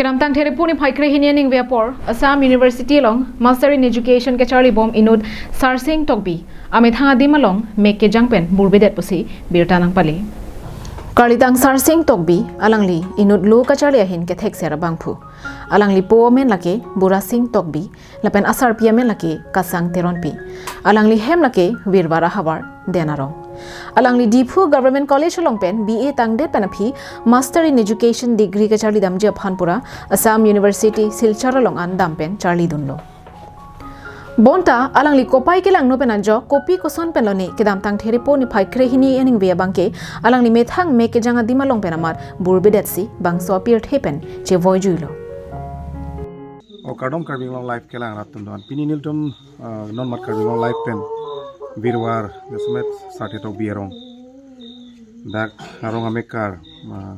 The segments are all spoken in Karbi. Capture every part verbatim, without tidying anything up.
Kedamtang Threpu niphai krehini aningve apor Assam University along Master in Education kacharlibom inut Sarsing Tokbi amethang adim along mek kejang pen burbedet pusi birta nangpale. Karlitang Sarsing Tokbi alangli inut lo kacharli ahin kethekser abangphu. Alangli po amen lake Burasing Tokbi lapen asarpi amen lake Kasang Teronpi. Alangli hem lake Virvar ahavar Den Arong. Alangli Diphu Government College along pen B A tangdet pen aphi Master in Education degree kacharlidamji aphan pura Assam University Silchar along an dam pen charlidunlo. Bonta alangli kopai kelangno pen ajok kopi koson pen lone kedamtang Threpu niphai krehini aningve abangke alangli methang mek kejang adim along pen amar burbedetsi bangso apirthe pen chevoijuilo. O kardom Karbi Anglong Live kelang rat atum do-an. Pini nelitum, ah, non mat Karbi Anglong Live pen Virvar jasemet Sarthe Tokbi arong. Dak arong amekar, ah,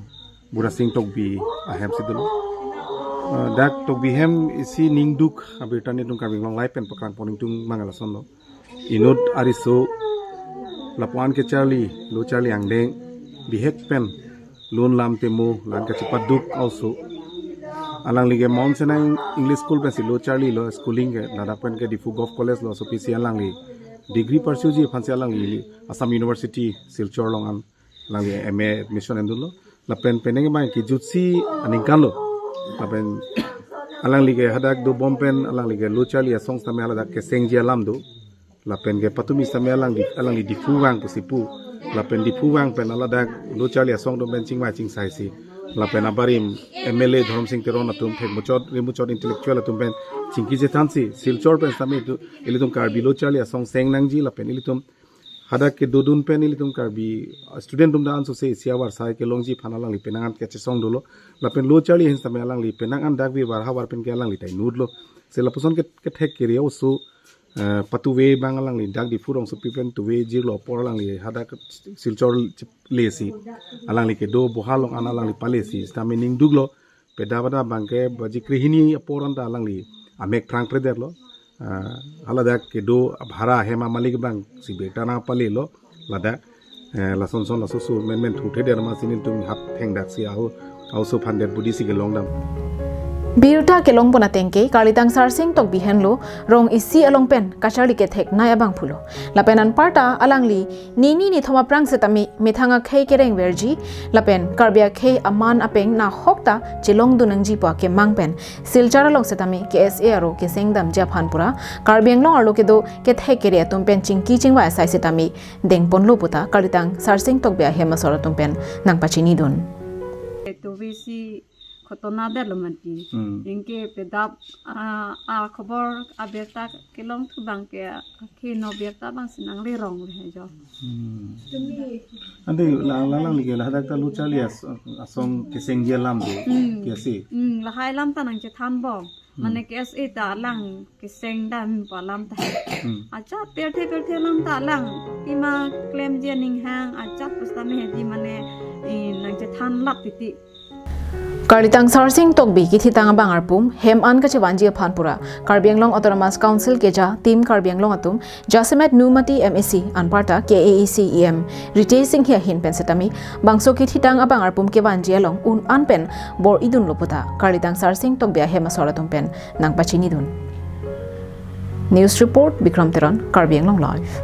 Burasing Tokbi ahemsi dolo. Ah, dak Tokbi hem isi ningduk abirta nelitum Karbi Anglong Live pen paklangpon ingtung mangal asonlo. Inut ariso lapu-an kecharli, lo charli angdeng, bihek pen lun lam temo, la-an kachepaduk also. Alangli ke Mount Sinai English School pensi lo charlilo, schooling ke, ladak pen ke Diphu Govt College lo, so pisi alangli degree pursue ji aphansi alangli Assam University Silchar along an alangli M A admission endunlo. Lapen penang abang kejutsi aningkanlo. Lapen alangli ke hadak dobom pen alangli ke lo charli asong sitame haladak kesengji alam do. Lapen ke patumi sitame alangli, alangli Diphu vang pusi pu. Lapen Diphu vang pen haladak lo charli asong atum pen chingvai chingsaisi. Lapen abarim M L A Dhorom Sing Teron atum thek muchot, ri muchot intellectual atum pen chingki chethansi. Silchar pen sitame itum, ilitum Karbi lo charli asong seng nangji lapen ilitum hadak kedodun pen ilitum Karbi student atum da ansose isi avarsai kelongji aphan alangli penang an kachesong dolo. Lapen lo charli ahin sitame alangli penang an dak Virvar ahavar pen ke alangli ta inutlo. Se lapuson ke, kethek kere also, eh, patuve abang alangli dak Diphu rongsopi pen tuve jirlo apor alangli hadak Silchar chip lesi. Alangli kedo Boha along an alangli palesi. Sitame ningduklo. Peda pada abangke baji krehini apor anta alangli amek phrang predetlo. Ah, haladak kedo abhara hem amalik abangsi birta nangpalelo. Ladak, eh, lason son laso so men men thuthe der ma sinin tum hap thengdaksi aho, aho so phandet budi si kelongdam. Birta kelongpon atengke, Karlitang Sarsing Tokbi henlo, rong isi along pen kacharli kethek nai abangphulo. Lapen anparta alangli nini nithom aphrang setame methang akhei kerengverji, lapen Karbi akhei aman apeng nahokta chelongdun nangji pu akemang pen Silchar along setame K S A aro kesengdamji aphan pura Karbi Anglong arlo kedo kethek kere atum pen chingki chingvai asai setame dengponlo puta Karlitang Sarsing Tokbi ahem asor atum pen nangpachinidun. Itu visi khotona detlo mati. Hmm. Ingke pedap, ah, ah, khobor abirta kelongthu abangke akhei no birta abangsi nanglerong le jo. Hmm. Ante la, la, alangli ke ladak ta lo charli as-, asong kesengji alam do. Hmm. Kesi. Hmm, lahai alam ta nangchethanbom. Hmm. Mane K S A ta alang kesengdam pu alam ta. Hmm. Ajat pirthe pirthe alam ta alang pima klemji aning hang ajat pusitame hedi mane, eh, nangchethan lap titi. Karlitang Sarsing Tokbi kithitang abang arpum hem an kachevanji aphan pura Karbi Anglong Autonomous Council keja Team Karbi Anglong atum jasemet Numati M A C anparta K A A C E M Ritesh Enghi ahin pen setame bangso kithitang abang arpum kevanji along un an pen bor-idunlo puta Karlitang Sarsing Tokbi ahem asor atum pen nangpachinidun. News report, Bikram Teron, Karbi Anglong Live.